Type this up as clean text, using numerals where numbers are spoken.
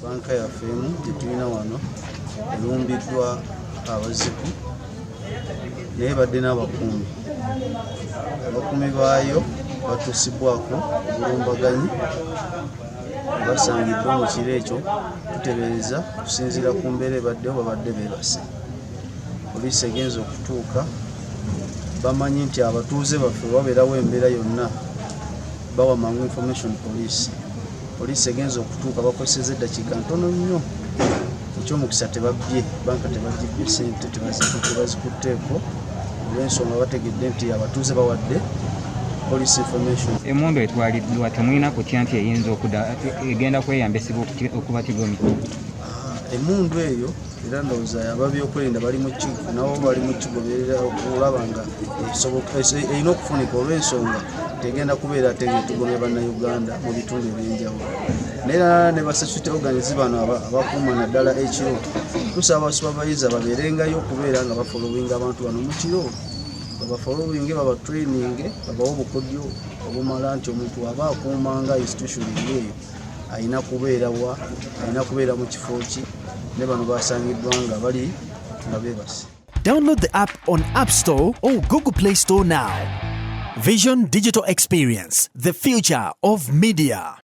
Banka yaffe emu gye tulina wano erumbiddwa abazigu, naye badde n'abakuumi. Abakuumi baayo batuusibwako obulumbaganyi, basangiddwa mu kiro ekyo. Tutebereza kusinziira ku mbeera ebaddewo, babadde beebase. Poliisi egenza okutuuka, bamanyi nti abatuuze baffe babeerawo embeera yonna bawa mangu information poliisi. Poliisi egenza okutuuka, bakozeseza eddakiika ntono nnyo. Ekyomukisa tebabbye banka, tebagibbye sente, tebazikutteeko, olw'ensonga bategedde nti abatuuze bawadde police information. Emundu etwaliddwa, temulina kutya nti eyinza okuda egenda kweyambisibwa okubatigomya? Emundu eyo era ndowooza ababyokwerinda bali mu nabo bali mu kigoberera okulaba nga erina okufunika, olw'ensonga tegenda kubeera ate nga Bannayuganda mu bitundu ebyenjawulo. Naye era ne ba security organs bano abakuuma naddala ekiro, tusaba basupervisor babeerengayo okubeera nga bafollowinga abantu bano mu kiro, babafollowinge, babatraining, babawe obukodyo obumala nti omuntu aba akuumanga institution eyo alina kubeera wa, alina kubeera mu kifo ki. Ne bano basangiddwa nga bali nga beebase. Download the app on App Store or Google Play Store now. Vision Digital Experience, the future of media.